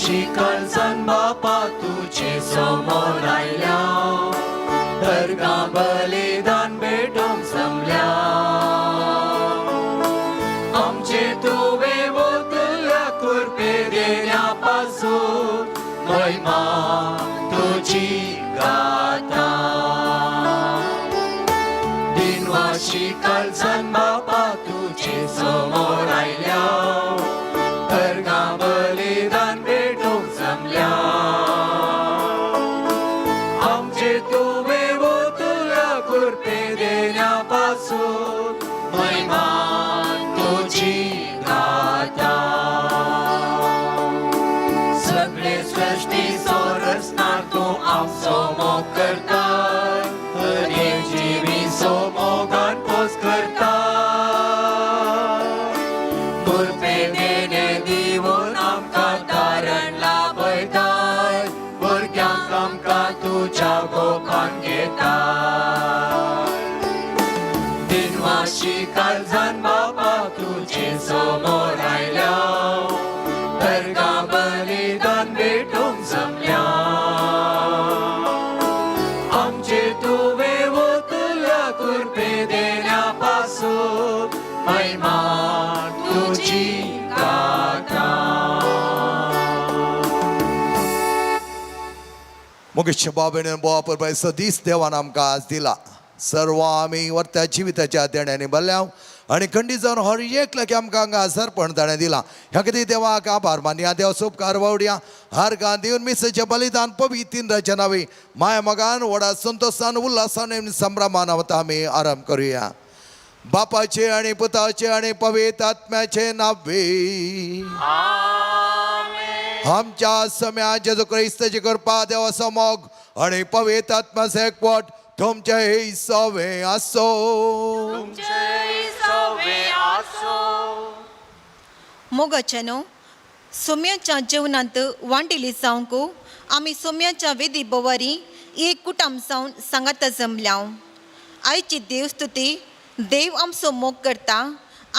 दिनवाशी काळजान बापा तुजे समोर आयल्या दर्गा बलिदान भेटूंक जमल्या आमचे तुवें वतल्या कुरपे देण्या पासून महिमा तुजी गाता दिनवाशी काळजान बापा तुजे समोर आयल्या दर्गा बलिदान भेटूंक जमल्या आमचे तुवें वतल्या कुरपे देण्या पासून महिमा तुजी गाता सगळे सृष्टी रचना तूं आमचो मोग करता हर एक जिवी मोगान पोस करता कुरपे देणे दिवन आमकां तारण लाभयताय भुरग्यांक आमकां तुज्या गोपान घेता दिनवाशी काळजान बापा तुजे समोर आयल्या दर्गा बलिदान भेटूंक जमल्या आमचे तुवें वतल्या कुरपे देण्या पासून महिमा तुजी गाता. मुकेश बाबेन बोवा परबाय सदीस देवान आमकां आज दिला. सर्व आमी वर्त्या जिविताच्या देण्यांनी भरल्या आनी खंडीत जावन हर एक लागी आमकां हांगा सरपण ताणें दिलां. ह्या खातीर देवाक आभार मानया. देव सोपकार वावड्या हारगां दिवन मिसाचें बलिदान पवित्र नावी माया मोगान व्हडा संतोशान उल्हासान आनी संभ्रमान वता आमी आराम करुया. बापाचे आणि पुताचे आणि पवित्र आत्म्याचे नावे. आमच्या सम्या जेजू क्रिस्ताची कृपा, देवाचो मोग आणि पवित्र आत्म्याचे एकवट तुमचे सवे आसो. मोगाच्यानो, सोम्याच्या जेवणांत वांटेली जावंक आमी सोम्याच्या वेदी बोवारी एक कुटाम जावन सांगाता जमल्या. आयची देवस्तुती देव आमचो मोग करता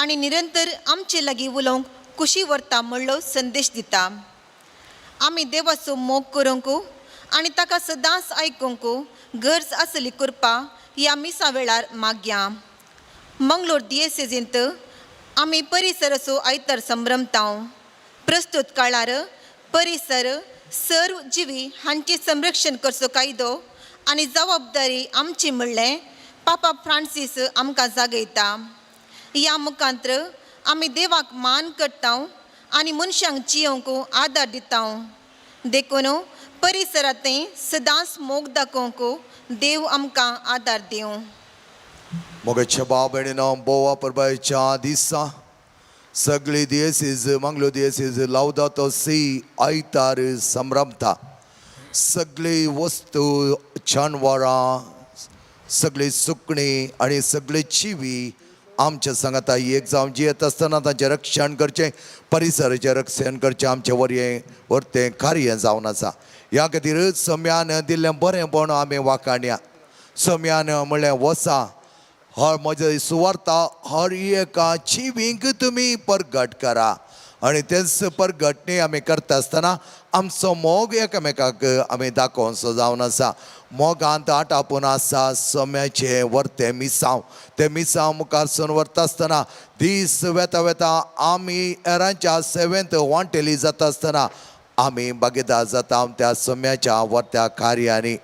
आनी निरंतर आमचे लागीं उलोवंक कुशी व्हरता म्हणलो संदेश दिता. आमी देवाचो मोग करूंक आनी ताका सदांच आयकूंक गरज आसली कृपा ह्या मिसा वेळार मागया. मंगलोर दियेसेजींत आमी परिसराचो आयतार संभ्रमताव. प्रस्तुत काळार परिसर सर्व जिवी हांचे संरक्षण करचो कायदो आनी जबाबदारी आमची म्हणलें पापा फ्रांसीस आमकां जागयता. ह्या मुखांत्र आमी देवाक मान करता आनी मनशांक जियोवंक आदार दिता. देखून परिसरांत सदांच मोग दाखोवंक देव आमकां आदार दिवं. मोगाच्या बाबेणीनो, बोवा परबायच्या दिसा सगळी दियेसीज मंगलो दियेसीज लावदातो सी आयतार संभ्रमता. सगळी वस्तू, जानवरां, सगळी सुकणीं आनी सगळी चिवी आमच्या सांगाता एक जावन जियेत आसतना तांचें रक्षण करचें, परिसराचें रक्षण करचें आमचें वरयें वरतें कार्य जावन आसा. ह्या खातीर सम्यान दिल्लें बरेंपण आमी वाखाणया. सम्यान म्हणलें, वसा हर म्हजे सुवार्ता हर एका जिवींक तुमी परगट करा. आनी तेच परगटणी आमी करता आसतना आमचो मोग एकामेकाक आमी दाखोवचो जावन आसा. मोगांत आटापून आसा सम्याचें वर्तें मिसांव. तें मिसांव मुखार सून व्हरता आसतना दीस वेता वेता आमी हेरांच्या सेवेंत वांटेली जाता आसतना आमी भागीदार जाता त्या सम्याच्या वर्त्या कार्यांनी.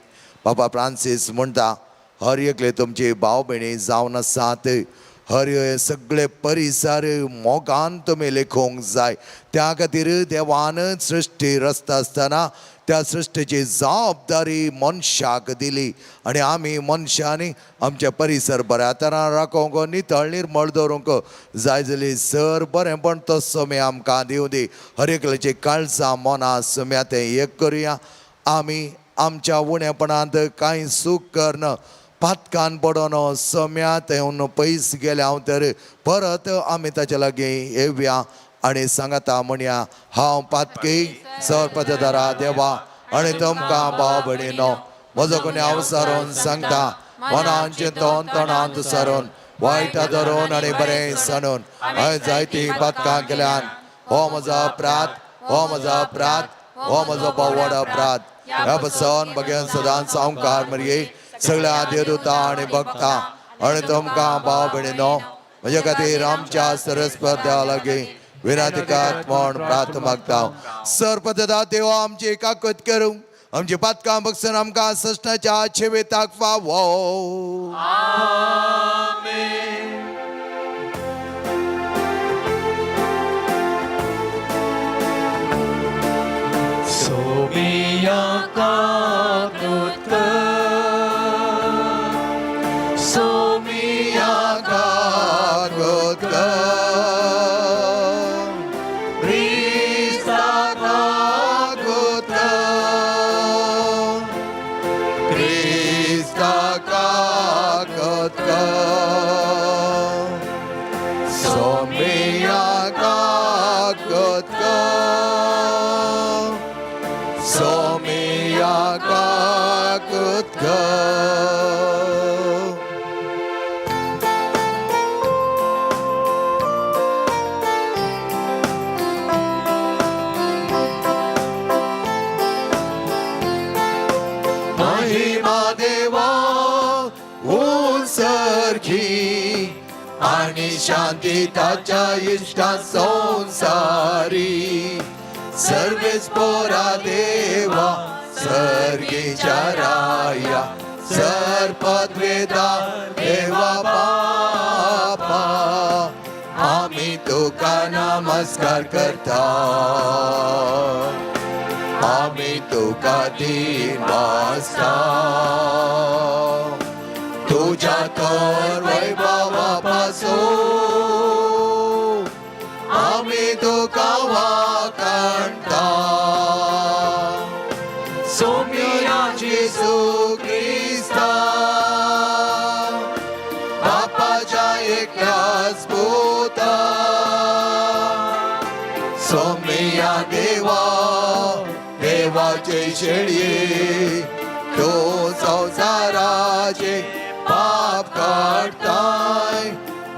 बाबा फ्रांसीस म्हणटा, हर एकले तुमची भाव भयणी जावन आसात. हर सगळे परिसर मोगान तुमी लेखूंक जाय. त्या खातीर देवान सृश्टी रचता आसतना त्या सृश्टीची जबाबदारी मनशाक दिली आनी आमी मनशांनी आमचे परिसर बऱ्या तरान राखोवंक, नितळ निर्मळ दवरूंक जाय. जाली सर बरेंपण तो समे आमकां दिवं दी. हर एकल्याची काळजां मनां सम्या तें एक करुया. आमी आमच्या उणेपणांत कांय चूक करन पातकान पडोन सम्यांत येवन पयस गेले हांव तर परत आमी ताच्या लागीं येवया आनी सांगाता म्हणया, हांव पातकी सरपतदारा देवा आनी तुमकां भाव भयणीनो म्हजो कोणी हांव सारोन सांगता, मनान चिंतोन तोंडांत सारोन वायट धरून आनी बरें सांडून हांवें जायतीं पातकां केल्यान. हो म्हजो अपराध, हो म्हजो अपराध, हो म्हजो बावड अपराध ह्या पसून बगेन सदांच सावकार मरये सगळ्या देवदूता आनी भक्ता आनी तुमकां भाव भयणीनो म्हज्या खातीर आमच्या सरस्पत देवा लागीं विनातिकात म्हण प्रार्थ मागता. सरपदा देवा आमची एकाकत करूं आमची पातकां बगसून आमकां सस्नाच्या छेवेताक फावो. सोमिया काकुत सोमिया काकुत क्रिस्ता काकुत क्रिस्ता काकुत सोमिया काकुत सोमिया काकुत. महिमा देवा उंसरखी आणि शांती ताच्या इष्टा संसारी सर्वेस पोरा देवा सर्गीच्या राया सर्पद्वेदा देवा बापा आम्ही तुका नमस्कार करता आम्ही तुका दिन वाजता तुझ्या तर वैभवापासून आम्ही तुका वाकाणता. सोमिया जेसू क्रिस्ता बापाच्या एकल्याच पुता सोमिया देवा देवाचे शेळये तो संसाराचे पाप काडताय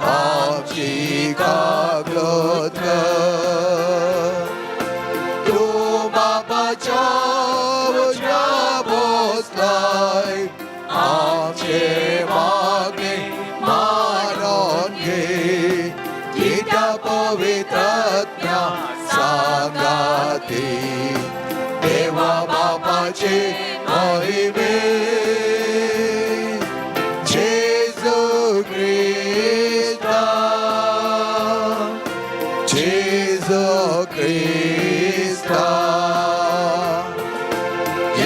आमची कागलत कर. तूं बापाच्या उजव्या बसलाय आमचे मागणे मानून घे कित्या पवित्रात्म्या सांगाती देवा बापाचे महिमे. जेजू क्रिस्ता जेजू क्रिस्ता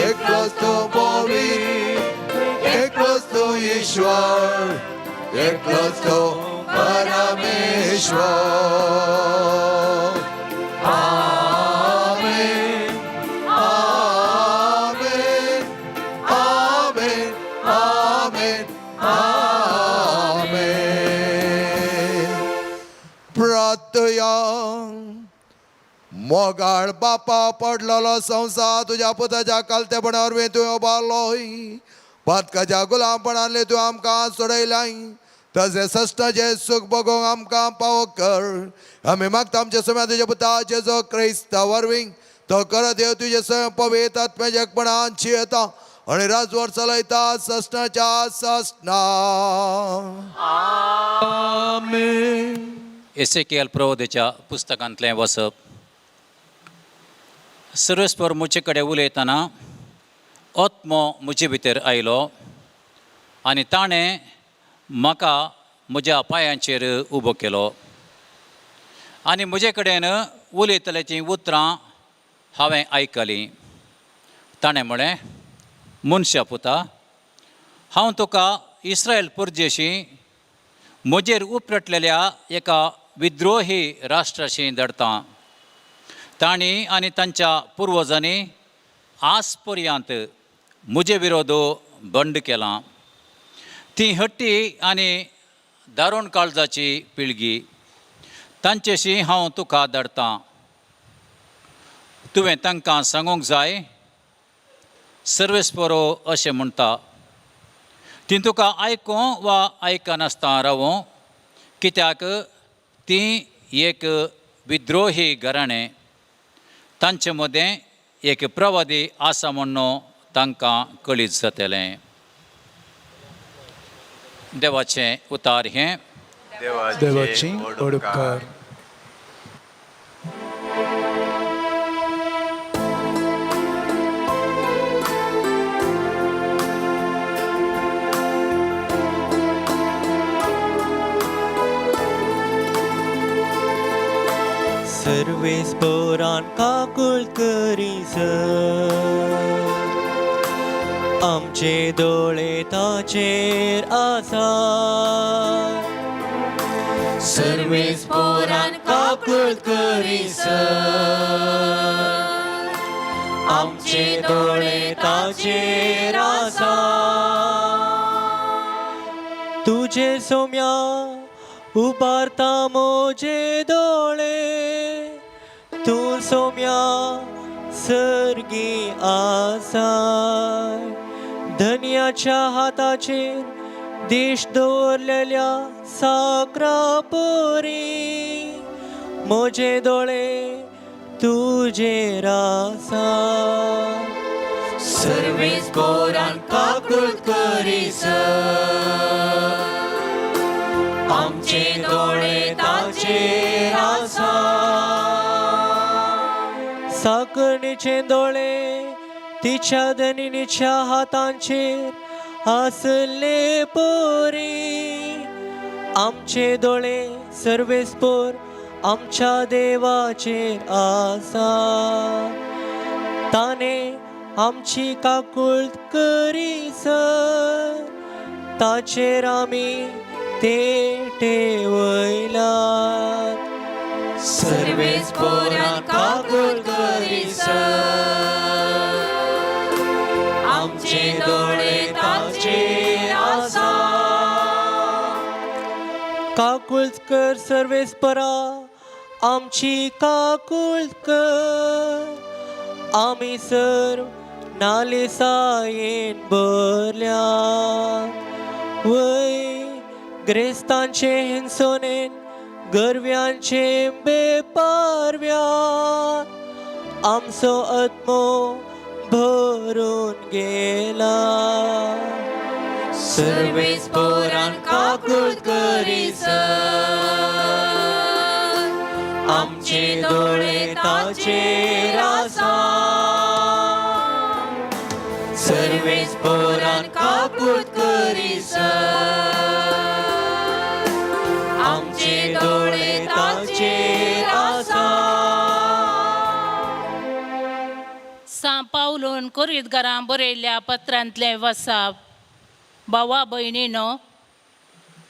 एकलोच तो पवित्र एकलोच तो ईश्वर एकलोच तो परमेश्वर. आमेन आमेन आमेन आमेन आमेन. प्रार्थया. मोगाळ बापा पडलेलो संवसार तुज्या पुताच्या कालतेपणा वरवीं तुवें उबारलोय पातकाच्या गुलामपणांतले तुवें आमकां सोडयलाय तशें सश्टाचें सूख भोगोवंक आमकां पावो कर आमी मागता आमच्या सोम्या तुज्या पुता जेजो क्रिस्ता वरवीं तो करत देव तुजे स्वयं पवित्र आत्म्याच्या एकपणान येता आणि राजवर चलयता सस्नाच्या सस्ना. आमेन. एसेकियल प्रबोधेच्या पुस्तकांतलें वसप. सर्वेस्पर म्हजे कडेन उलयतना आत्मो म्हजे भितर आयलो आनी ताणें म्हाका म्हज्या पांयांचेर उबो केलो आनी म्हजे कडेन उलयतल्याचीं उतरां हांवें आयकलीं. ताणें म्हळें, मनशा पुता, हांव तुका इस्रायल पुर्जेशी म्हजेर उपरटलेल्या एका विद्रोही राष्ट्राशी धाडटा. तांणी आनी तांच्या पुर्वजांनी आज पर्यंत म्हजे विरोध बंड केलां. ती हट्टी आनी दारुण काळजाची पिळगी. तांचेशी हांव तुका धाडटा. तुवें तांकां सांगूंक जाय, सर्वेस्परो अशें म्हणटा. ती तुका आयकूं वा आयकनासतना रावूं, कित्याक ती एक विद्रोही घराणें. तांचे मदें एक प्रवादी आसा म्हूण तांकां कळीत जातलें. देवाचें उतार हें. देवाची व्हड उपकार. सर्वेस पोरान काकूळ करीसर आमचे दोळे ताचेर आसा. सर्वेस पोरान काकूळ करीसर आमचे दोळे ताचेर आसा. तुझे सोम्या उबारता मोजे दोळे, तूं सोम्या सर्गी आसाय. धनयाच्या हाताचेर देश दवरलेल्या साकरा पोरी, मोजे दोळे तुजेर आसा. सर्वेस पोरान काकूळ करीसर आमचे दोळे ताचेर आसा. साकरणीचे दोळे तिच्या धनिनीच्या हातांचेर आसले पोरी, आमचे दोळे सर्वेस पोर आमच्या देवाचेर आसा. ताणे आमची काकूळ करीसर ताचेर आमी ते ठेवयलात. सर्वेस पोरान काकूळ करीसर आमचे दोळे ताचेर आसा. काकूळ कर सर्वेस परा आमची काकूळ कर, आमी सर्व नालेसायेन भरल्या. वय ग्रेस्तांचे हिंसोनेन गरव्यांचे बेपारव्या आमचो आत्मो भरून गेला. सर्वेस पोरान काकूळ करीसर आमचे दोळे ताचेर आसा. सर्वेस पोरान काकूळ करीसर आमचे दोळे ताचेर आसा. सां पावलून कोरीतगारां बरयल्ल्या पत्रांतलें वसाप. भावा भयणीनो,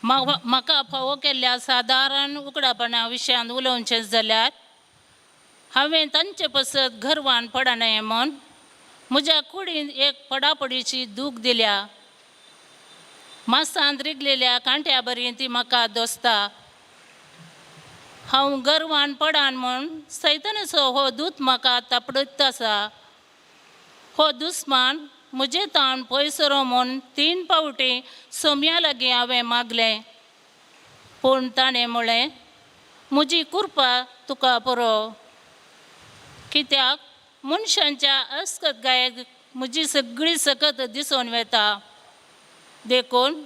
म्हाका फावो केल्ल्या सादारण उकडापणा विशयांत उलोवचें जाल्यार हांवें तांचे पसत घरवान पडनये म्हूण म्हज्या कुडीन एक पडापडीची दूख दिल्या. मासांत रिगलेल्या कांट्या बरी ती म्हाका दोसता. हांव गर्वान पडान म्हूण सैतनाचो हो दूत म्हाका तापडत आसा. हो दुस्मान म्हजे ताण पयस सरो म्हूण 3 पावटी सोम्या लागीं हांवें मागलें, पूण ताणें म्हळें, म्हजी कृपा तुका पुरो, कित्याक मनशांच्या अस्कत गायक म्हजी सगळी सकत दिसून वेता. देखून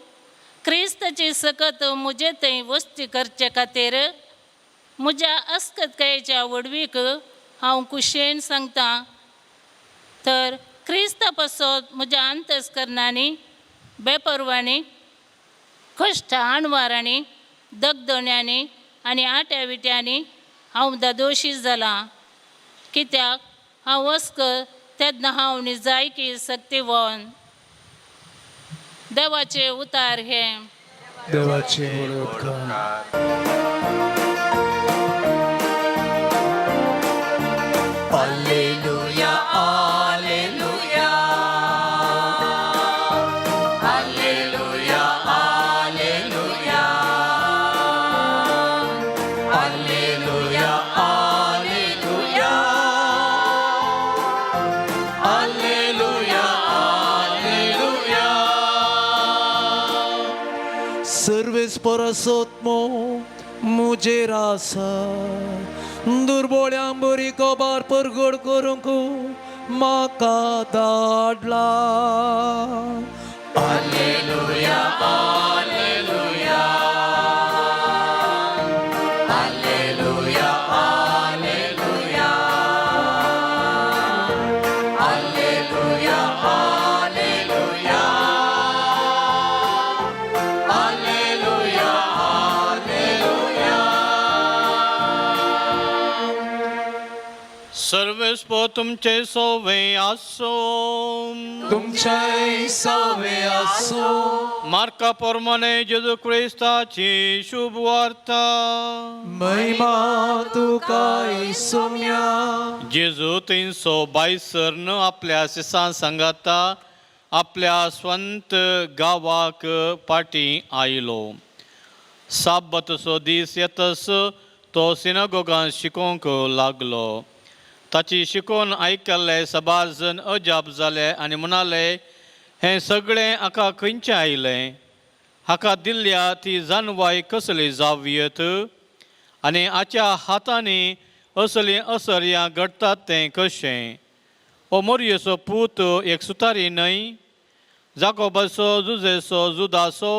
क्रिस्ताची सकत म्हजे थंय वस्ती करचे खातीर म्हज्या अस्कतकायेच्या व्हडवीक हांव खुशयेन सांगता. तर क्रिस्ता पासत म्हज्या अंतस्करणांनी बेपरवांनी, कश्ट आणवारांनी, दगदण्यांनी आनी आट्या विट्यांनी हांव दादोशी जालां. कित्याक हांव वस्क तेन्ना हांव निजायकी सक्तिवन. देवाचे उतार हे. देवाचे व्हड उपकार. Alleluia, alleluia, alleluia, alleluia, alleluia, alleluia, alleluia, alleluia. Sarves परसोत्मो मुजेर आसा, दुर्बोळ्यां बरी कबार परगड करूंक म्हाका धाडला. Alleluia, alleluia, alleluia, alleluia, alleluia, alleluia, alleluia, alleluia. सर्वेस्पो तुमचे सोवे आसो. तुमच्याय सावे आसो. मार्का प्रमाणे जेजू क्रिस्ताची शुभ वार्ता. महिमा तुका सोम्या. जेजू 322 सर्न आपल्या सिसां सांगाता आपल्या स्वंत गांवाक पाटी आयलो. साब्बतसो दीस येतस तो सिनागोगान शिकोवंक लागलो. ताची शिकोवन आयकल्ले सबार जण अजाप जाले आनी म्हणाले, हें सगळें हाका खंयचें आयलें? हाका दिल्ल्या ती जानवाय कसली जावयेत आनी हाच्या हातांनी असलीं असर्यां घडटात तें कशें? हो मोरयेचो पूत एक सुतारी न्हय? जाकोबाचो, जुजेचो, जुदाचो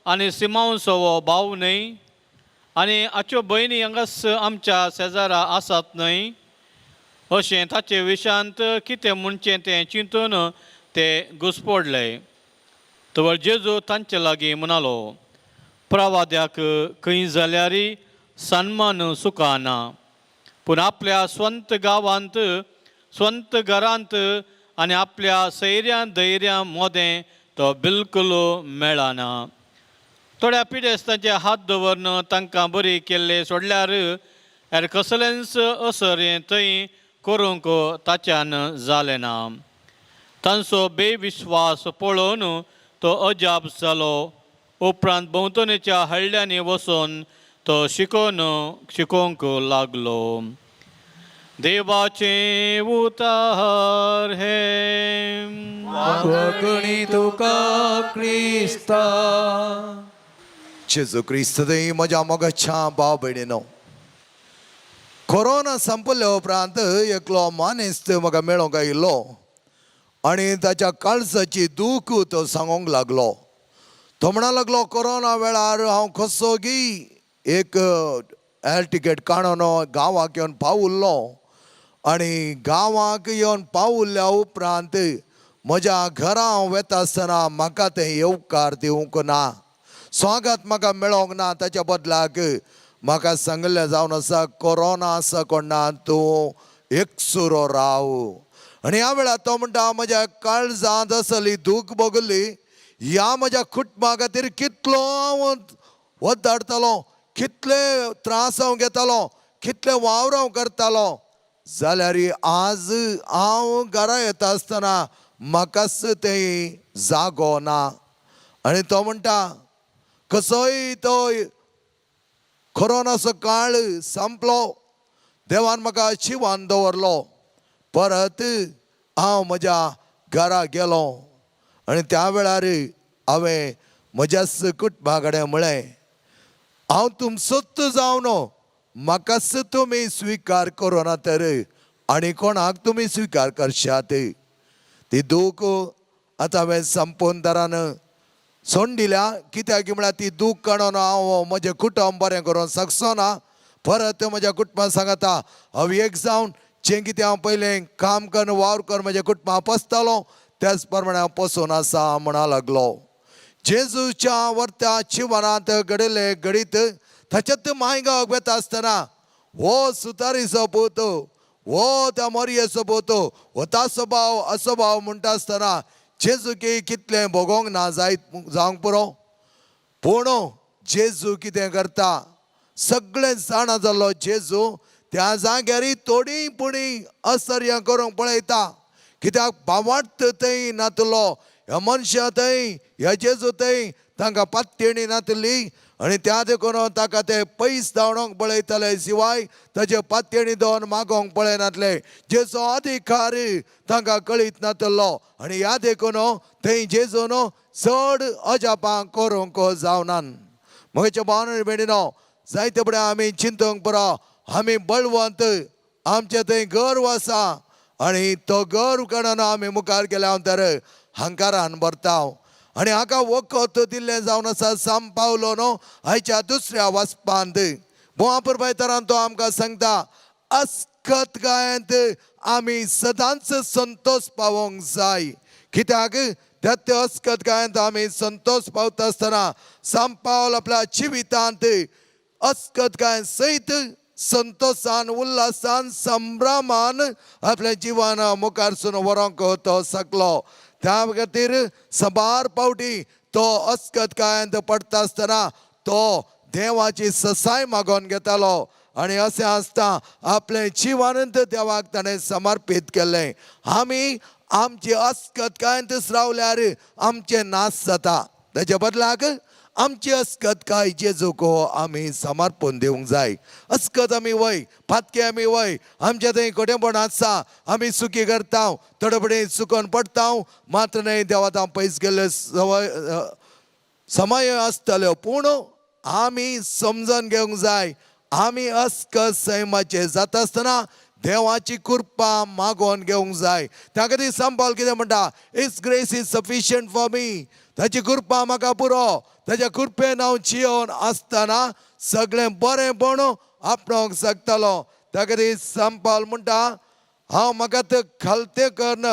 आनी सिमांवचो हो भाव न्हय? आनी हाच्यो भयणी हांगास आमच्या शेजारा आसात न्हय? अशें ताचे विशांत कितें म्हणचें तें चिंतून ते घुसपडले. तवळ जेजू तांचे लागीं म्हणालो, प्रवाद्याक खंय जाल्यार सन्मान सुखाना, पूण आपल्या स्वंत गांवांत, स्वंत घरांत आनी आपल्या सैऱ्यां धैर्यां मोदें तो बिलकुल मेळना. थोड्या पिडेस्तांचे हात दवरन तांकां बरी केल्ले सोडल्यार हेर कसलेंच असर हें थंय करूंक ताच्यान जालें ना. तांचो बेविस्वास पळोवन तो अजाप जालो. उपरांत भोंवतणीच्या हळ्ळ्यांनी वचून तो शिकोवन शिकोवंक लागलो. देवाचें उतार हें. कोंकणी तुका क्रिस्ता. जेजू क्रिस्त म्हज्या मोगाच्या भाव भयणीनो, कोरोना संपल्या उपरांत एकलो मानेस्त म्हाका मेळोंक आयिल्लो आनी ताच्या काळजाची दूख तो सांगूंक लागलो. तो म्हणा लागलो, कोरोना वेळार हांव कसो गी एक एर टिकेट काडून गांवाक येवन पावुल्लो आनी गांवाक येवन पावुल्ल्या उपरांत म्हज्या घरा हांव वेता आसतना म्हाका तें येवकार दिवंक ना, स्वागत म्हाका मेळोंक ना. ताच्या बदलाक म्हाका सांगिल्लें जावन आसा, कोरोना आसा कोणा, तूं एकसुरो राव. आनी ह्या वेळार तो म्हणटा, म्हज्या काळजांत आसली दूख भोगली, ह्या म्हज्या कुटुंबा खातीर कितलो हांव वत धाडटालो, कितले त्रास हांव घेतालो, कितले वावर हांव करतालो, जाल्यार आज हांव घरा येता आसतना म्हाकाच तें जागो ना. आनी तो म्हणटा, कसोय तो कोरोनाचो काळ संपलो, देवान म्हाका शिवान दवरलो, परत हांव म्हज्या घरा गेलो आनी त्या वेळार हांवें म्हज्याच कुटुंबा कडेन म्हळें, हांव तुमचोच जावन म्हाकाच तुमी स्विकार करुना तर आनी कोणाक तुमी स्विकार करशात? ती दूख आतां हांवें संपूर्ण तरान सोडून दिल्या, कित्याक म्हळ्यार ती दूख काडून हांव म्हजें कुटुंब बरें करूंक शकचो ना. परत म्हज्या कुटुंबा सांगता हांव एक जावन जें कितें हांव पयलें काम करून वावर करून म्हज्या कुटुंबा पोसतालो त्याच प्रमाणे हांव पोसून आसा म्हणा लागलो. जेजूच्या वर्त्या जिवनांत घडिल्लें घडीत ताच्यात मांयगांवाक वेता आसतना हो सुतारीचो पूत, हो त्या मोरयेचो पूत, हो ताचो भाव असो भाव म्हणटा आसतना जेजू की कितलें भोगोंक ना जायत जावंक पुरो. पूण जेजू कितें करता, सगळें जाणा जाल्लो जेजू त्या जाग्यार थोडी पुणी असर्यां करूंक पळयता, कित्याक भावार्थ थंय नातलो, ह्या मनशा थंय ह्या जेजू थंय तांकां पात्येणी नातली आनी त्या देखून ताका ते पयस धांवडोंक पळयताले, शिवाय ताचे पात्येणी दोन मागोंक पळयनातले. जेजो अधिकार तांकां कळीत नातलो आनी ह्या देखून थंय जेजून चड अजापां करूंक जावनान. म्हज्या भावन आनी भयणीनो, जायते फुडें आमी चिंतूंक पुरो, आमी बळवंत, आमचे थंय गर्व आसा, आनी तो गर्व काडून आमी मुखार गेल्या तर हंकारान भरता. आनी हाका वखद दिल्लें जावन आसा साम पावलो न्हू आयच्या दुसऱ्या वाचपांत. भोंवा तरान तो आमकां सांगता अस्कत गायंत आमी सदांच संतोष पावोंक जाय. कित्याक त्या अस्कत गायंत आमी संतोष पावता आसतना साम पावल आपल्या जिवितांत अस्कत गायन सयत संतोषान उल्हासान संभ्रमान आपल्या जिवन मुखारसून व्हरूंक तो शकलो. त्या खातीर साबार पावटी तो अस्कत गायंत पडटा आसतना तो देवाची ससाय मागोवन घेतालो आनी अशें आसता आपलें जिवानंत देवाक ताणें समर्पीत केल्लें. आमी आमची अस्कत कांयच रावल्यार आमचें नाश जाता. ताच्या बदलाक आमची अस्कत काय जेजूक आमी समर्पण दिवंक जाय. अस्कत आमी वय पातके आमी वय आमच्या थंय खोटेपण आसा, आमी चुकी करता, थोडे फुडें चुकोन पडटा, मात्र न्हय देवा हांव पयस गेल्ले सवय समय आसतल्यो, पूण आमी समजून घेवंक जाय आमी अस्कत सैमाचे जाता आसतना देवाची कृपा मागोवन घेवंक जाय. त्या खातीर संपाल कितें म्हणटा, his grace is sufficient for me. ताची कृपा म्हाका पुरो. ताच्या कृपेन हांव जियोन आसतना सगळें बरेंपण आपणोवंक शकतलो. त्या खातीर संपाल म्हणटा हांव म्हाका तें खालतें करन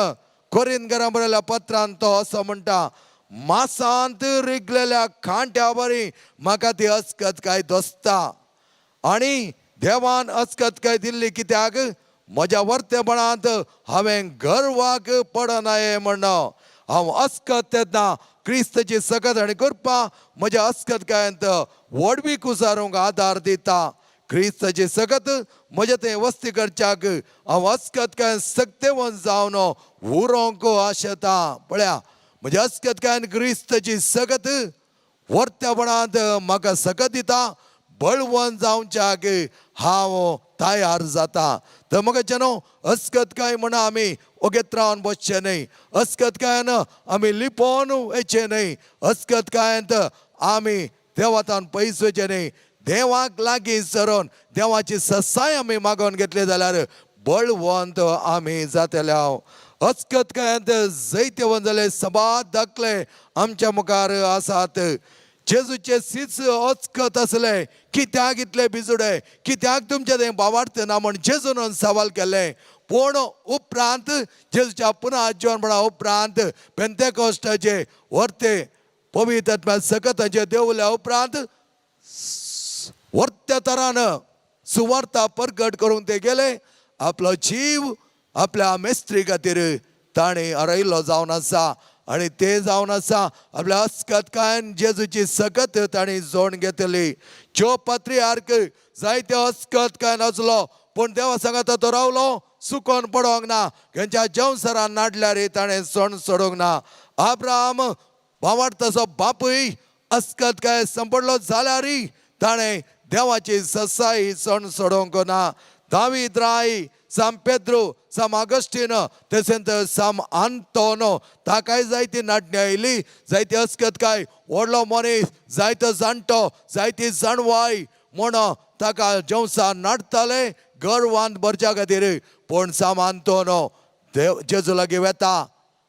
कोरिंदकारां बरयल्या पत्रान तो असो म्हणटा, मासांत रिगलेल्या कांट्या बरी म्हाका ती अस्कत काय दोसता. आनी देवान अस्कत काय दिल्ली कित्याक म्हज्या वर्तेपणांत हांवें गर्वाक पडनाये म्हण. हांव अस्कत तेन्ना क्रिस्ताची सकत आनी कृपा म्हज्या अस्कत कायंत व्हडवीक उसारूंक आदार दिता. क्रिस्ताची सकत म्हज्या थंय वस्ती करच्याक हांव अस्कत काय सक्तेवन जावन उरोंक आशेता. पळया म्हज्या अस्कत कायन क्रिस्ताची सकत वर्त्यापणांत म्हाका सकत दिता, बळवंत जावच्याक हांव तयार जाता. तर म्हाका जेन्ना अस्कत काय म्हणा आमी ओगेत रावन बसचें न्हय, अस्कत कायन आमी लिपोवन वयचें न्हय, अस्कत कायंत आमी देवातान पयस वयचें न्हय. देवाक लागीं सरोन देवाची ससाय आमी मागोवन घेतली जाल्यार बळवंत आमी जातले. अस्कत कायंत जैतवंत जाले सबाद दाखले आमच्या मुखार आसात. जेजूचे सीच अस्कत आसले, कित्याक इतले बिजुडे, कित्याक तुमचे तें बावार्थ ना म्हण जेजून सवाल केलें. पूण उपरांत जेजूच्या पुनः जिवनपणा उपरांत पेंतेकोस्टाचे वर्ते पवित्र आत्म्या सकताचे देवल्या उपरांत वर्त्या तरान सुवार्ता परगट करूंक ते गेले. आपलो जीव आपल्या मेस्त्री खातीर ताणें हरयल्लो जावन आसा आनी ते जावन आसा आपल्या अस्कत कायन जेजूची सकत ताणें जोड घेतली. ज्यो पात्रियार्क जायते अस्कत कायन आसलो, पूण देवा सांगाता तो रावलो, सुकोन पडोंक ना. खंयच्या जेवसरान नाडल्यार ताणें सण सोडूंक ना. आब्राम भावार्थाचो बापूय अस्कत काय संपडलो जाल्यारय ताणें देवाची ससाई सण सोडोवंक ना. दावीद राय, साम पेद्रो, साम आगस्टीन, तशेंच साम आंतोन ताकाय जायती नाटणी आयली, जायती अस्कत काय व्हडलो मनीस, जायतो जाणटो, जायती जाणवाय म्हण ताका जेवसा नाडताले गर्वान भरच्या खातीर. पूण साम आंतोन देव जेजू लागीं वेता,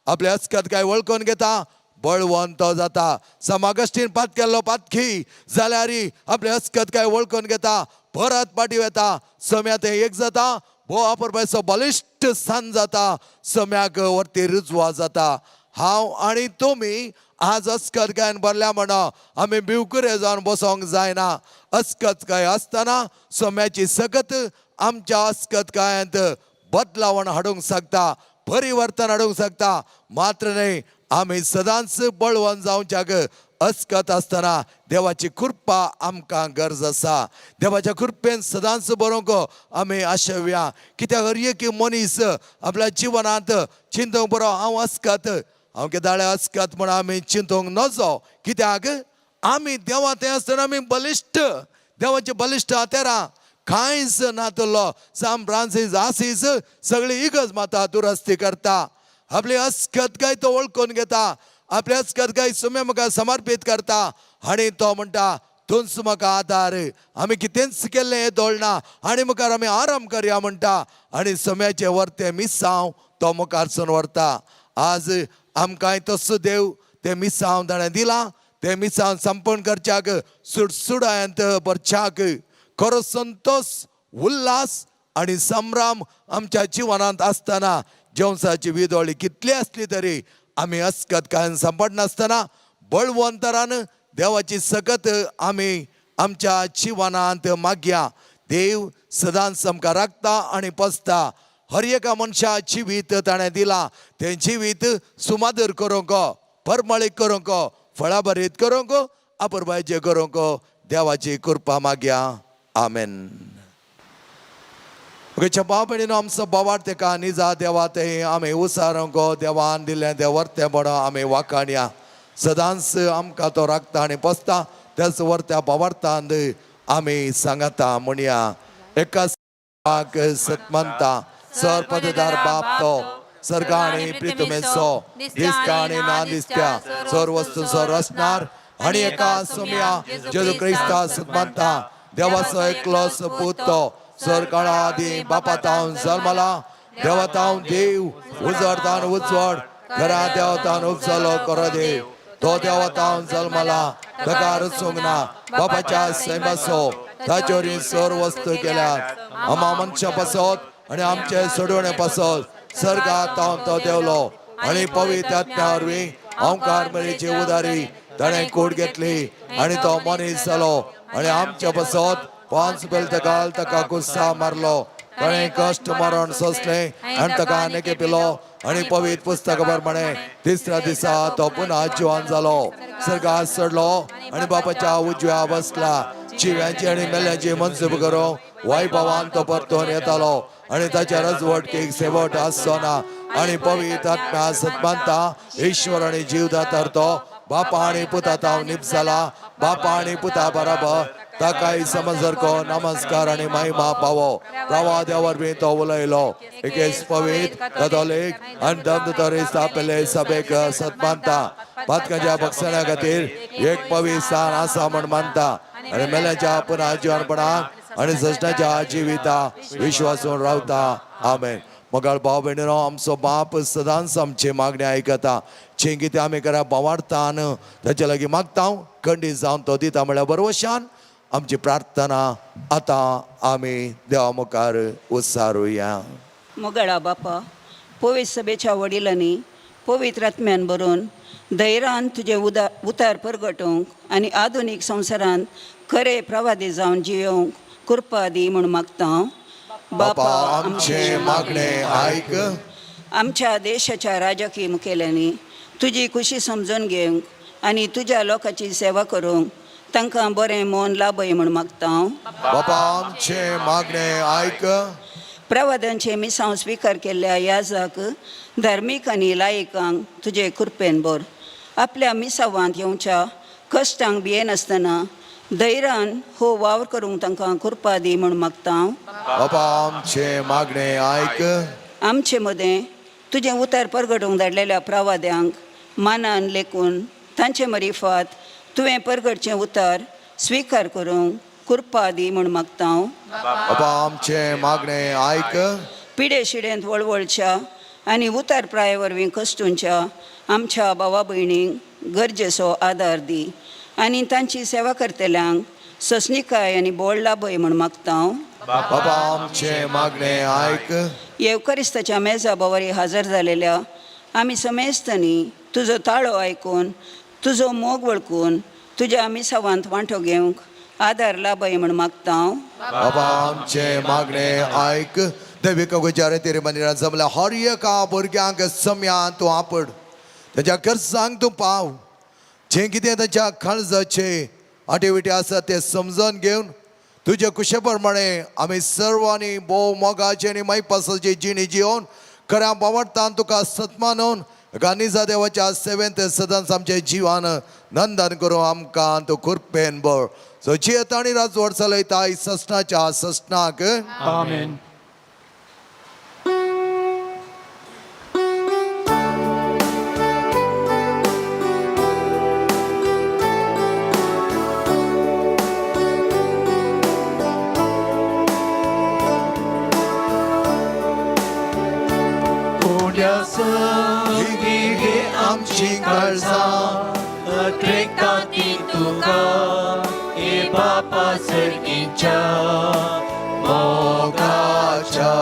आपले अस्कत काय वळखून घेता, बळवंत जाता. साम आगस्टीन पात केल्लो पातखी जाल्यार आपले अस्कत काय वळखून घेता, परत पाटी वेता, सम्या तें एक जाता, भो आपरपायचो बलिश्ट सान जाता, सम्याक वरती रुजवा जाता. हांव आनी तुमी आज अस्कत कायन भरल्या म्हण आमी भिवकुरे जावन बसोंक जायना. अस्कत काय आसतना सम्याची सकत आमच्या अस्कत कायंत बदलावण हाडूंक शकता, परिवर्तन हाडूंक शकता. मात्र न्हय आमी सदांच बळवंत जावच्याक अस्कत आसतना देवाची कृपा आमकां गरज आसा. देवाच्या कृपेन सदांच बरोवंक आमी आशेवया. कित्याक हर एक मनीस आपल्या जिवनांत चिंतूंक बरो हांव अस्कत, हांव केदाळे अस्कत म्हण आमी चिंतूंक नजो. कित्याक आमी देवा थंय आसतना आमी बलिश्ट, देवाचे बलिश्ट हातेरां कांयच नातलो. साम फ्रांसीस आसीस सगळी इगर्ज माता दुरस्ती करता, आपली अस्कत काय तो वळखून घेता, आपली अस्कत काय सुम्या मुखार समर्पीत करता आनी तो म्हणटा तूंच म्हाका आदार. आमी कितेंच केल्लें हें दोळना आनी मुखार आमी आराम करया म्हणटा आनी सम्याचें व्हरतें मिसांव तो मुखारसून व्हरता. आज आमकांय तसो देव तें मिसांव ताणें दिलां, तें मिसांव संपन्न करच्याक सुडसुडायंत भरच्याक खरो संतोश, उल्हास आनी संभ्रम आमच्या जिवनांत आसतना जेवसाची विदोळी कितली आसली तरी आमी अस्कत कांय सांपडनासतना बळवंतरान देवाची सकत आमी आमच्या जिवनांत मागया. देव सदांच आमकां राखता आनी पोसता. हर एका मनशा जिवीत ताणें दिलां, तें जिवीत सुमादर करूंक, परमळीक करूंक, फळाभरीत करूंक, अपुरबायचें करूंक देवाची कृपा मागया. आमेन. ओके भाव भयणीनो, आमचो बोवाळ तेका निजा देवा ते आमी उसारूंक देवान दिलें तें वर्तें बरो आमी वाखाणया. सदांच आमकां तो राखता आनी पोसता. त्याच वर्त्या बोवार्तांत आमी सांगता म्हणया. एका सतमंता सर पददार बाप तो सर्गा आनी प्रितमेचो दिसता आनी ना दिसत्या सर वस्तूंचो रचणार आनी एका सोम्या जेजू क्रिस्ता सतमंता देवाचो एकलो सपूत तो सर काळा आदी बापा तावन जल्मला, देवा तावन देव, उजवाड उजवाड, घरा देवतान उपजलो करो देव, तो देवा तावन जल्मला, ताका रचूंक ना, बापाच्या सैमाचो ताचेवरी सर वस्तू केल्यात आमा मनशा पासत आनी आमचे सोडवणे पासत सर्गात तावन तो देवलो आनी पवित्र आत्म्या वरवीं ओंकार मेरेची उदारी ताणें कूड घेतली आनी तो मनीस जालो आनी आमच्या पासत पांच बेलतकाल ताका गुस्सा मारलो. ताणें कश्ट मरण सोंसलें आनी ताका आनी पिलो आनी पवित्र पुस्तका प्रमाणे तिसऱ्या दिसा तो पुन्हा जिवान जालो, सर्गात चडलो आनी बापाच्या उजव्या बसला. जिव्यांची आनी मेल्यांची मनसूब करूंक वैभवान तो परतून येतालो आनी ताच्या रजवटकेक सेवट आसचो ना. आनी पवित्र आत्म्या सतमानता ईश्वर आनी जीवदातार तो बापा आनी पुता ताव निप जाला, बापा आनी पुता बराबर ताकाय समजरको नमस्कार आनी महिमा पावो. प्रवा देवा वरवीं तो उलयलो. एकेच पवित्र कथोलीक आनी धर्मदुतारी स्थापिल्ले सभेक सतमानता पातकांच्या बक्षण्या खातीर एक पवित्र स्थान आसा म्हण मानता आनी मेल्याच्या पुनः जिवनपणाक आनी सश्टाच्या जिविता विश्वासून रावता. आमेन. मोगाळ भाव भयणीनो, आमचो बाप सदांच आमची मागणी आयकता. जें कितें आमी करा बोवाळतान ताचे लागीं मागता, खंडीत जावन तो दिता म्हळ्यार बरवशान आमची प्रार्थना आतां आमी देवा मुखार उसारुया. मोगाळा बापा, पवित्र सभेच्या वडिलांनी पवित्र आत्म्यान बरोवन धैर्यान तुजें उदा उतार परगटोवंक आनी आधुनीक संवसारांत खरे प्रवादी जावन जियोवंक कृपा दी म्हूण मागता हांव. बापा आमचें मागणें आयक. आमच्या देशाच्या राजकीय मुखेल्यांनी तुजी खुशी समजून घेवंक आनी तुज्या लोकांची सेवा करूंक तांकां बरें मन लाभय म्हूण मागता हांव. बापा आमचें मागणें आयक. प्रवादांचे मिसांव स्विकार केल्ल्या याजाक धार्मीक आनी लायकांक तुजे कृपेन भर. आपल्या मिसावांत येवच्या कश्टांक भियेनासतना धैर्यान हो वावर करूंक तांकां कृपा दी म्हूण मागता हांव. बापा आमचें मागणें आयक. आमचे मदें तुजें उतर परगटूंक धाडलेल्या प्रवाद्यांक मानान लेखून तांचे मरिफात तुवें परगटचें उतर स्विकार करूंक कृपा दी म्हूण मागता हांव. बापा आमचें मागणें आयक. पिडे शिडेंत वळवळच्या आनी उतार प्राये वरवीं कश्टूंच्या आमच्या भावा भयणींक गरजेचो आदार दी आनी तांची सेवा करतल्यांक ससनिकाय आनी बोळ लाभय म्हूण मागता हांव. बापा आमचें मागणें आयक. येवकरिस्ताच्या मेजा बोवारी हजर जालेल्या आमी समेस्तांनी तुजो ताळो आयकून तुजो मोग वळखून तुज्या मिसावांत वांटो घेवंक आदार लाभय म्हूण मागता हांव. बाबा आमचें मागणें आयक. देविका गुजारे तेरे मंदिरात जमल्या हर एका भुरग्यांक सम्यान तूं आपड, ताच्या गरजांक तूं पाव. जें कितें ताच्या काळजाचे आटेविटे आसा तें समजून घेवन तुजे कुशे प्रमाणे आमी सर्वांनी भोव मोगाचे आनी मायपासाची जिणी जिवन खऱ्या बावडतान तुका सत्मानून एका निजा देवाच्या सेवेंत सदांच आमचें जिवान नंदन करूं आमकां तूं कृपेन बळ सो जियेता आनी राजवट चलयता ससनाच्या ससनाक. आमेन. उण्या संगी घे आमची काळजां अत्रेकता ती तुका हे बापा सर्गीच्या मोगाच्या.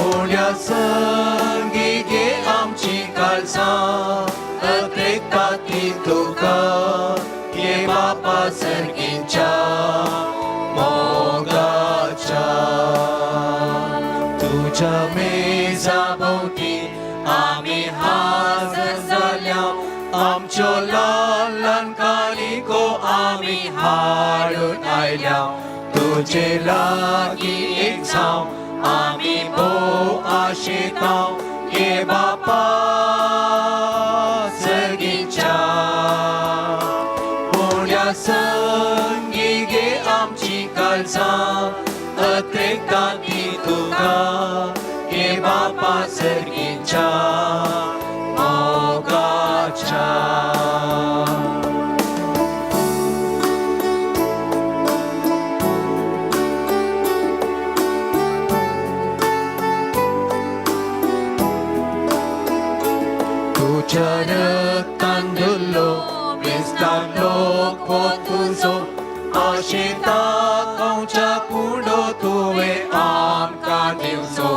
उण्या संगी घे आमची काळजां अत्रेकता ती तुका हे बापा सर्गीच्या मोगाच्या. तुझ्या मेजा भोवती आमी हाजर जाल्या, आमच्यो ल्हान ल्हान कारिको आमी हाडून आयल्या. तुजे लागीं एक जावं आमी भोव आशेता हे बापा सर्गीच्या. उण्या संगी घे आमची काळजां अत्रेकता ती तुका हे बापा सर्गीच्या मोगाच्या. तुज्या रक्तान धुल्लो विस्तार लोक हो तुजो, आशेता कंवच्या कुंडो तुवें आमकां दिवचो.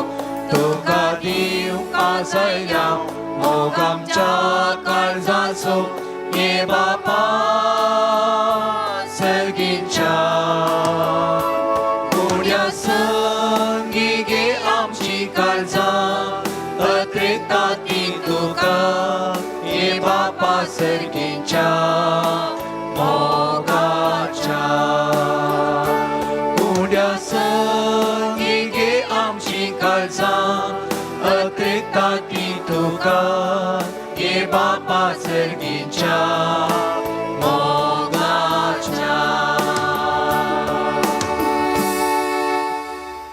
तुका दिवंक आसयल्या मोग आमच्या काळजाचो हे बापा सर्गीच्या. उण्या संगी घे आमची काळजां अत्रेकता ती तुका हे बापा सर्गीच्या मोगाच्या. उण्या संगी घे आमची काळजां अत्रेकता ती तुका हे बापा सर्गीच्या मोगाच्या.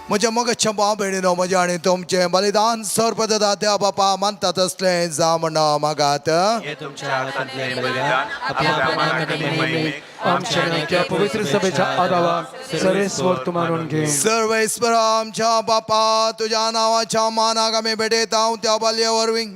म्हज्या मोगाच्या भाव भयणीनो, म्हज्या आनी तुमचें बलिदान सर्वदा त्या बापा मानतात तसलें जावं म्हण मागात. हे तुमच्या हातांतलें बलिदान आपल्या मानाक आनी महिमेक, आमच्या आनी त्या पवित्र सभेच्या आदावाक सर्वेस्वर तूं मानून घे. सर्वेस्वर आमच्या बापा, तुझ्या नावाच्या मानाक आमी भेटयता त्या बालये वरवीं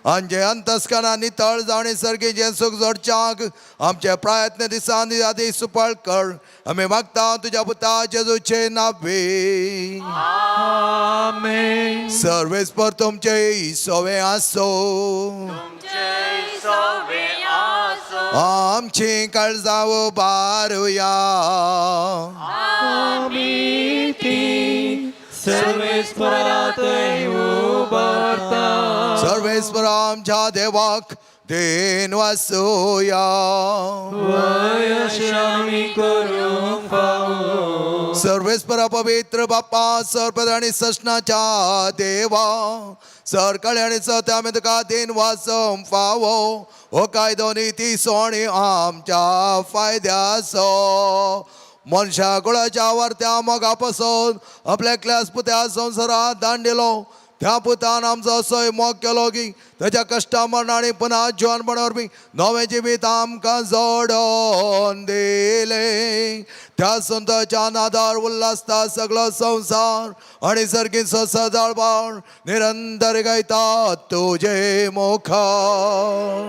आमचे अंतस्करणां नितळ जावणी सर्गीचें सूख जोडच्याक आमचे प्रयत्न दिसान आदी सुफळ कर, आमी मागता तुज्या पुता जेजूचे नावे. आमेन. सर्वेस्पर तुमचे सोवे आसो. आमची काळजां बारुया. आमी ती सर्वेस्परातय उबारता. सर्वेस्पर आमच्या देवाक then वासुया. वय अशें आमी करूंक फावो. सर्वेस्पर पवित्र बाप्पा, सर्पद आनी ससनाच्या देवा, सरकळे आनी सत्य आमी तुका then वाचोवंक फावो. हो कायदो निती सोणी आमच्या फायद्याचो. मनशा कुळाच्या वर्त्या मोगा पसून आपल्या एकल्याच पुत्या संवसारात दान दिलो. त्या पुतान आमचो असोय मोग केलो की ताच्या कश्टा मरण आनी पुन्हा जिवनपणा वरवीं नवें जिवीत आमकां जोडोन दिलें. त्या संताच्या नादार उल्हासता सगळो संवसार आनी सर्गीचो सदाळबाण निरंतर गायता तुजे मुखार.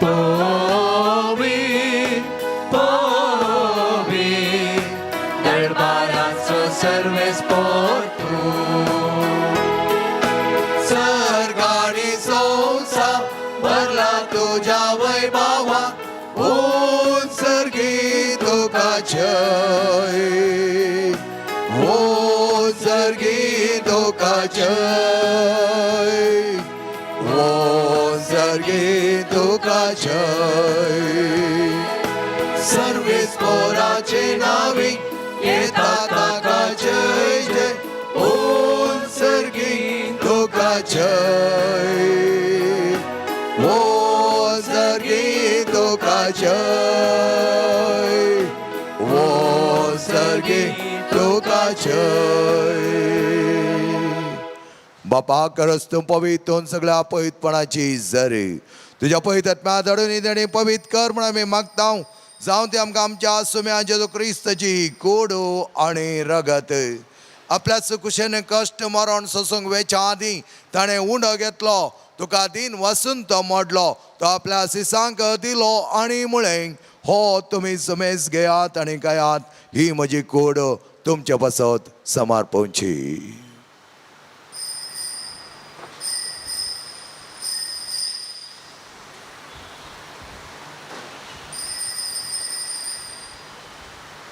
पवी पवी दरबाराचो सर्वेस्पर तूं, सर्गानी संवसार भरला तुज्या वैभवा, उत्सर्गी तुका जय, उत्सर्गी तुका जय, उत्सर्गी तुका जय. सर्वेस्पराचे नावे येता ताका जय जय, उत्सर्गी तुका जय, उत्सर्गी तुका जय, उत्सर्गी तुका जय. बापा करस तूं पवित्र सगळ्या पवित्रपणाची जरी तुज्या पवित्र आत्म्या धाडून देणी पवित्र कर म्हण आमी मागता, जावं ते आमकां आमच्या सुम्या जेजू क्रिस्ताची कोडू आनी रगत. आपल्या कुशेन कश्ट मरण सोसूंक वेच्या आदीं ताणें उंडो घेतलो, तुका दिन वसून तो मोडलो, तो आपल्या सिसांक दिलो आनी म्हळें, हो तुमी सुमेज घेयात आनी गायात, ही म्हजी कूड तुमचे पासत समर्पणची.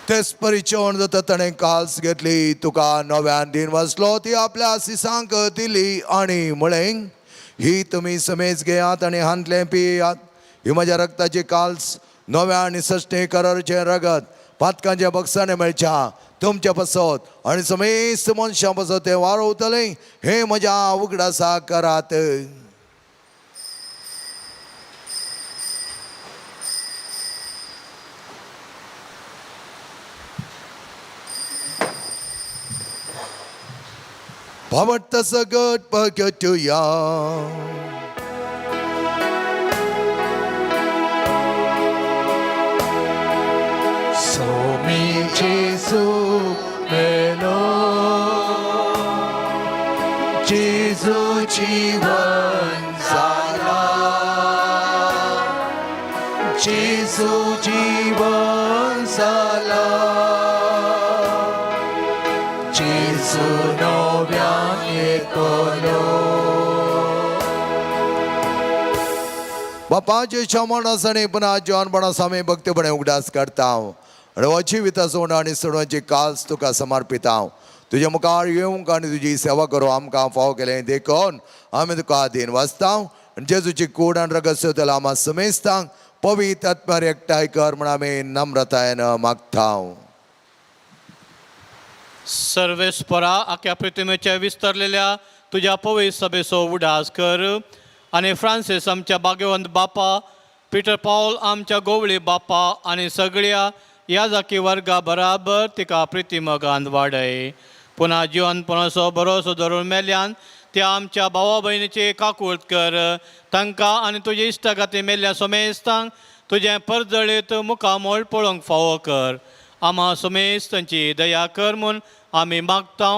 तेच परी जेवण जाता ताणें काल्स घेतली, तुका नव्यान दिन वाचलो, ती आपल्या सिसांक दिली आनी म्हळें, ही तुमी समेज घेयात आनी हांतलें पियात, ही म्हज्या रक्ताची काल्स नव्या आनी सश्टे करारचें रगत पातकांच्या बक्षाणे मेळच्या तुमच्या पासत आनी समेस्त मनशां पासत तें वारोवतलें, हें म्हज्या उगडासा करात. भावट सगट पगटुया. सोमी जेजू मेलो, जेजू जीवन जाला, जेजू जीवन जाला, जेजू नव्यान येतलो. बापाचे क्षमण आनी पुन्हा जिवनपणा आमी भक्तीपणे उगडास करता आनी हो जिविता सोड आनी सोडवाची काल्स तुका समर्पिता. तुज्या मुखार येवंक आनी तुजी सेवा करूं आमकां फावो केलें देखून आमी तुका आदीन वाचता आनी जेजूची कूड आनी रगत सोदतल्या आमा समेस्तांक पवित्र आत्म्यार एकठांय कर म्हण आमी नम्रतायेन मागता. सर्वेस्परा आख्या प्रतिमेच्या विस्तारलेल्या तुज्या पवित्र सभेचो उडास कर आनी फ्रांसीस आमच्या भाग्यवंत बापा, पिटर पावल आमच्या गोवळी बापा आनी सगळ्या ह्या जाकी वर्गा बराबर तिका प्रितीमगान वाडय. पुन्हा जिवनपणाचो बरोसो धरून मेल्यान त्या आमच्या भावा भयणीची काकूळत कर, तांकां आनी तुजे इश्टागाती मेल्ल्या सोमेस्तांक तुजें परजळीत मुखामोळ पळोवंक फावो कर. आमा सोमेस्तांची दया कर म्हूण आमी मागता.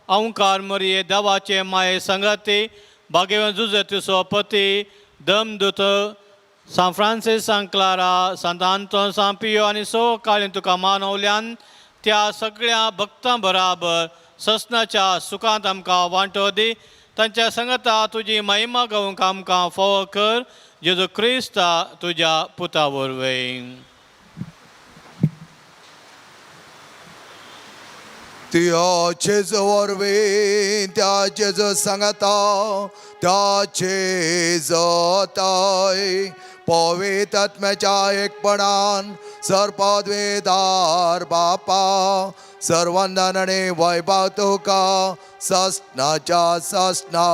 अंकार मरये देवाचे माये संगाती भाग्यवंत जुजेतिचो पती दमदूत सांत फ्रांसीस सांत क्लारा सांत आंतोन सांत पियो आनी सो काळी तुका मानवल्यान त्या सगळ्या भक्तां बराबर ससनाच्या सुखांत आमकां वांटो दी. तांच्या संगता तुजी महिमा गावंक आमकां फावो कर, जेजू क्रिस्ता तुज्या पुता वरवीं. त्याचेच वरवीं त्याचेच सांगता त्याचे जताय पवित्र आत्म्याच्या एकपणान सर्पद्वेदार बापा सर्वंदन आनी वैभव तुका ससनाच्या ससना.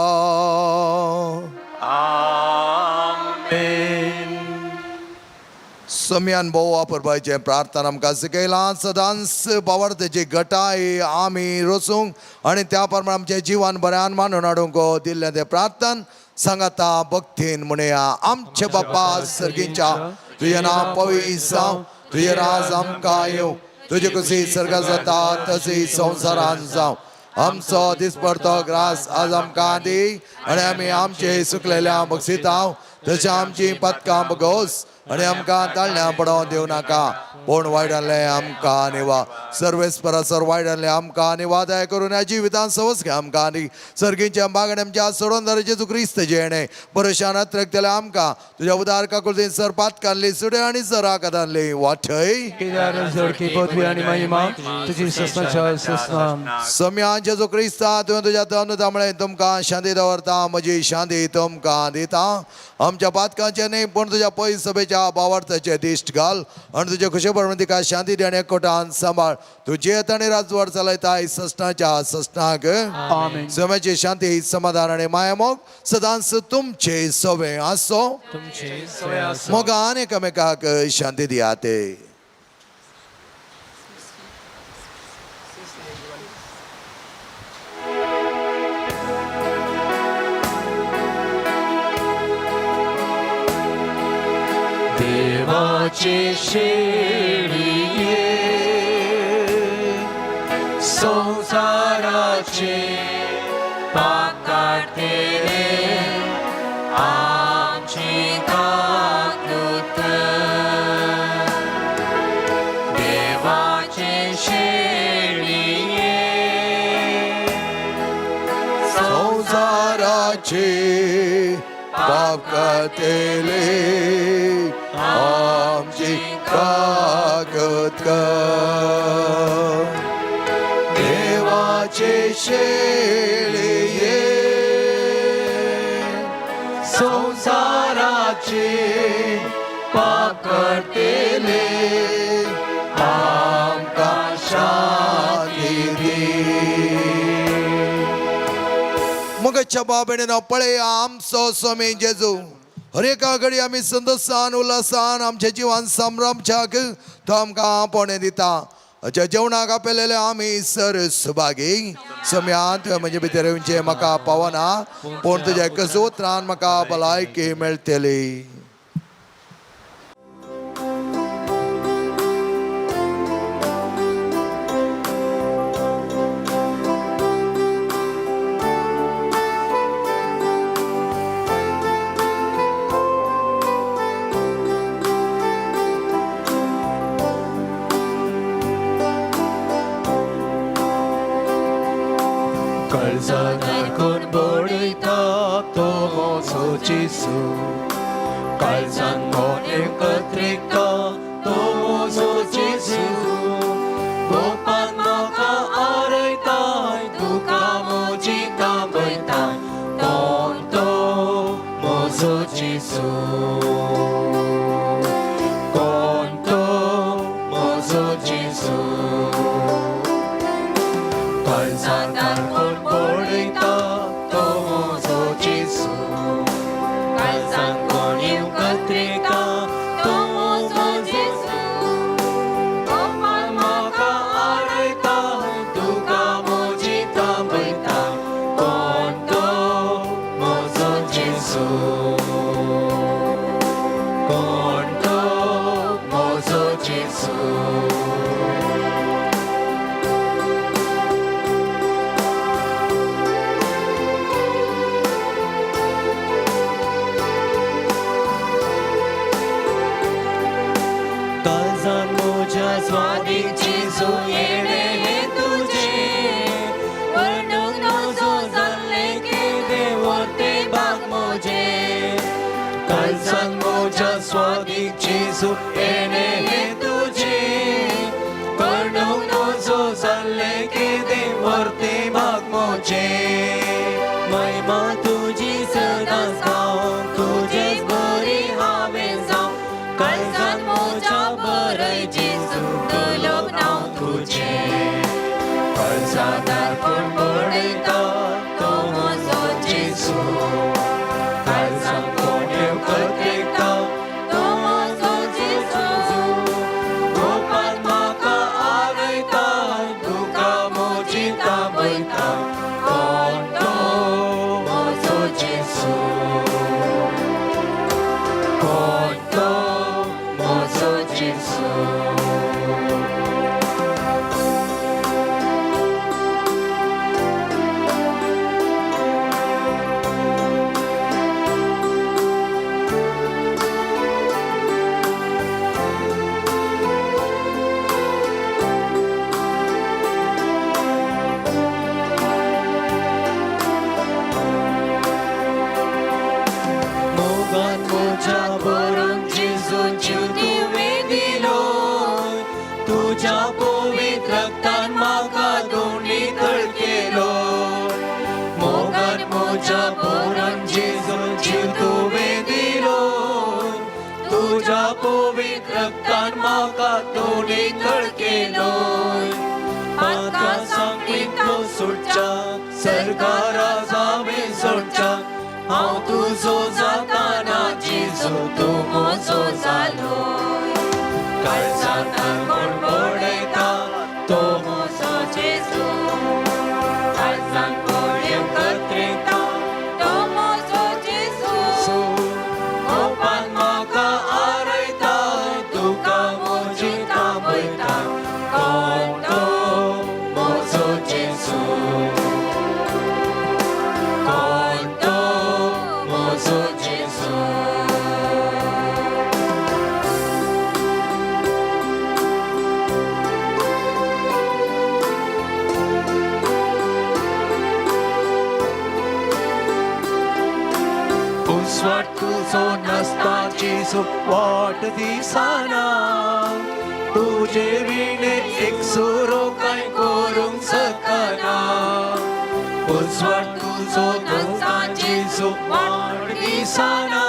आमेन. सम्यान भोव परबायचें प्रार्थना आमकां शिकयलां. सदांच बावडतेची गटाय आमी रोसूंक आनी त्या प्रमाणे आमचें जिवन बऱ्यान मानून हाडूंक दिल्लें तें प्रार्थन सांगाता भक्तीन म्हणया. आमचे बापा सर्गींच्या, तुजें नांव पवित्र जावं, तुजें राज आमकां येवं, तुजे कुशी सर्गां जाता तशी संवसारान जावं. आमचो दिसपडतो ग्रास आज आमकां दी आनी आमी आमचे सुकलेल्या बक्षिता तशें आमची पदकां बगोस आनी आमकां ताळण्यां पडोवन दिवं नाका, पूण वायटांतलें आमकां निवा. सर्वेस्परा सर वायटांतलें आमकां निवा दया करून ह्या जिवितान सवस घे आमकां आनी सर्गींच्या बागणे आमच्या सोडोवन जेजू क्रिस्त जेणे बरोशान अत्रकतले आमकां तुज्या उदार काकुळतीन सर पातकानली सुडे आनी सर आकादानली वाटय. जोडकी पदवी आनी महिमा तुजी ससनाच्या ससना. सम्यान जेजू क्रिस्ता तुवें तुज्या तनुता म्हळें तुमकां शांती दवरता, म्हजी शांती तुमकां दिता. आमच्या पातकांचे न्ही पूण तुज्या पयस सभेच्या बावार्थाचे दिश्ट घाल आनी तुजे खुशे प्रमाण तिका शांती दी आनी एकवटान सांबाळ. तूं जियेत आनी राजवट चलयता ससनाच्या ससनाक. आमेन. सम्याची शांती समाधान आनी मायामोग सदांच तुमचे सवे आसो. तुमचे सवे आसो. मोगान एकामेकाक शांती दियात. देव देवाचे शेळये संसाराचे पाप काडटेले आमची काकूत कर. देवाचे शेळये संसाराचे पाप काडटेले आमची कागद कर. देवाचे शेळये संसाराचे पाप काडटेले आमकां शांती दी. मोगाच्या बाबेने पळया आमचो स्वामी जेजू हर एका घडी आमी संतोसान उल्हासान आमच्या जिवान संभ्रमच्याक तो आमकां आपोवणें दिता. हाच्या जेवणाक आपयलेले आमी सर सुभागी. सम्यात म्हजे भितर येवचें म्हाका पावना, पूण तुज्या एकाच उतरान म्हाका भलायकी मेळटली. काळजान कोण बडयता तो म्हजो जेजू, काळजान कोण एकत्रिता तो म्हजो जेजू. गोपान म्हाका आरयताय, दुकां म्हजी थांबयताय, कोण तो म्हजो जेजू, कोण तो म्हजो जेजू. काळजान कोण बडयता तो म्हजो जेजू, काळजान कोण एकत्रिता तो म्हजो जेजू. गोपाल म्हाका आरयता, दुकां म्हजी थांबयता, कोण तो म्हजो जेजू, कोण तो म्हजो जेजू. काळजान म्हज्या स्वादीक जेजू येणें हें तुजें, वर्णूंक नजो जाल्लें केदें व्हडलें भाग म्हजें. काळजान म्हज्या स्वादीक जेजू येणें हें तुजें, वर्णूंक नजो जाल्लें केदें व्हडलें भाग म्हजें. महिमा तुजी सदांच गावंक, तुजेच बरी हांवें जावं, काळजान म्हज्या बरय जेजू कलम नांव तुजें. काळजान कोण बडयता तो म्हजो जेजू, काळजान कोण एकत्रिता तो म्हजो जेजू. गोपाल म्हाका आरयता, दुकां म्हजी थांबयता, कोण तो म्हजो जेजू, कोण तो म्हजो जेजू. मोगान म्हज्या भरून जेजू जीव तुवें दिलो, तुज्या पवित्र रक्तान म्हाका धुवन नितळ केलो. मोगान म्हज्या भरून जेजू जीव तुवें दिलो, तुज्या पवित्र रक्तान म्हाका धुवन नितळ केलो. पातकां सांकळींतलो सुटच्या, सर्गारा जावें सोडच्या, हांव तुजो जाताना जेजू तूं म्हजो जालो. काळजान कोण बडयता तो म्हजो जेजू, काळजान कोण एकत्रिता तो म्हजो जेजू. गोपाल म्हाका आरयता, जेजू वाट दिसना तुजे विणे एकसुरो कांय करूंक शकना उजवाड तुजो नासता जेजू वाट दिसना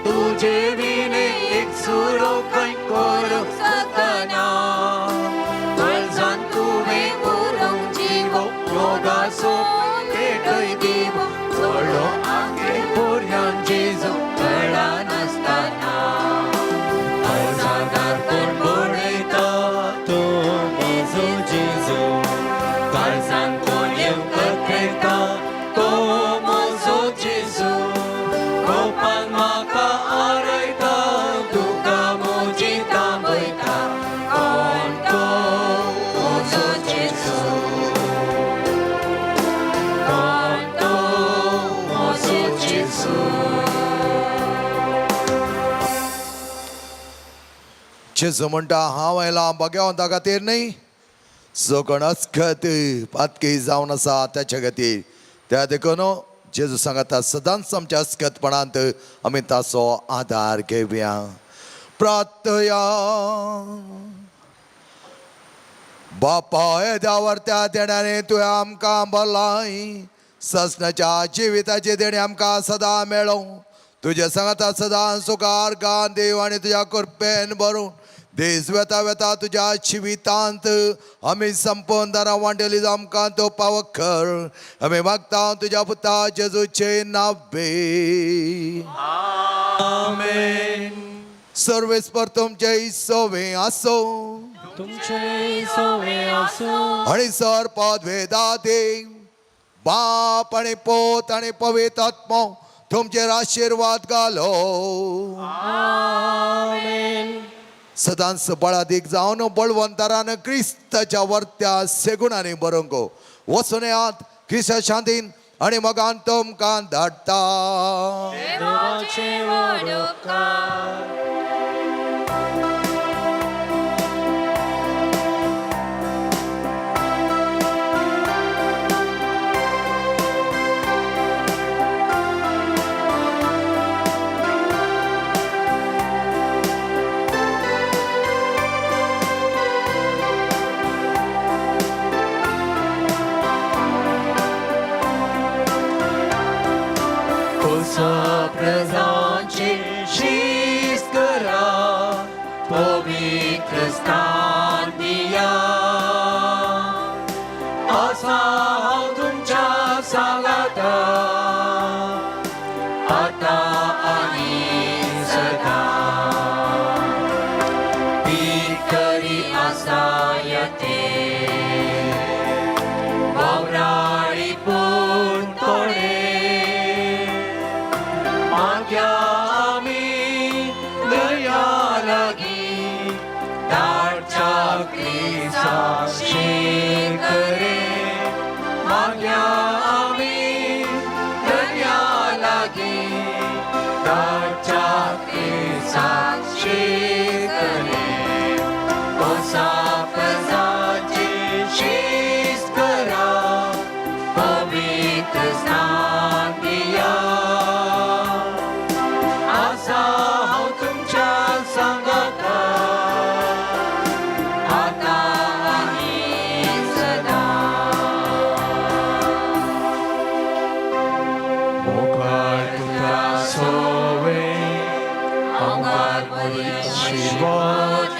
तुजे विणे एकसुरो कांय करूंक शकना काळजान तुवें उरूंक जिवो योगासो पेटय दिवो चलो आगे पर्यान जेजू कळनासतना काळजादार कोण बडयता तो म्हजो जेजू काळजान कोण येवंक खेळटा तो म्हजो जेजू गोपान म्हाका आरयता तुका म्हजी तांबयता कोण तो म्हजो जेजू कोण तो म्हजो जेजू जेजू म्हणटा हांव आयला भगवंता खातीर न्ही सगळोच अस्खत पातकी जावन आसा त्याच्या खातीर. त्या देखून जेजू सांगता सदांच आमच्या अस्खतपणांत आमी ताचो आदार घेवया. प्रार्थया. बापा येद्या वर्त्या देण्याने तुवें आमकां भलाय ससनाच्या जिविताचे देणे आमकां सदां मेळों. तुज्या सांगाता सदां सुखार गान देव आनी तुज्या कृपेन भरून दीस वेता वेता तुज्या जिवितांत आमी संपूर्ण दारां वांटेली आमकां तो पावक कर. आमी मागता तुज्या पुता जेजूचे नावे. आमेन. सर्वेस्पर तुमचे सोवे आसो तुमचे सोवे आसूं आणि सर पदवेदा देव बाप आणि पोत आणि पवित्र आत्मो तुमचेर आशिर्वाद घालो. आमेन. सदांच बळादीक जावन बळवंतरान क्रिस्ताच्या वर्त्या सेगुणांनी बरोवंक वचून येयात क्रिस्ता शांतीन आणि मगान तुमकां धाडटा. देवाचे व्हड उपकार. प्रजांची शिस्त करा पवित्र स्थान दिया आसा हांव तुमच्या सांगाता आतां आनी सदां भितरी आसा यते वावराडी पूण थोडे माग्या आमी दया लागीं धाडच्या क्रिस्ताक शेकरे माग्या आमी दर्या लागीं धाडच्या क्रिस्ताक शेकरे कोसा प्रजाची शिस्त करा पवित्र स्थान दिया आसा हांव तुमच्या सांगाता आतां आनी सदां मोगाळ तुका सोवे आमकां आशिर्वाद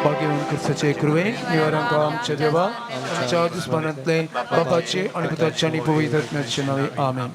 भाग्यवान क्रिस्ताचे कृपेन निवारांक आमच्या देवा आमच्या दुस्मानांतले बापाचे आणि पुताचे आणि पवित्र आत्म्याचे नावे. आमेन.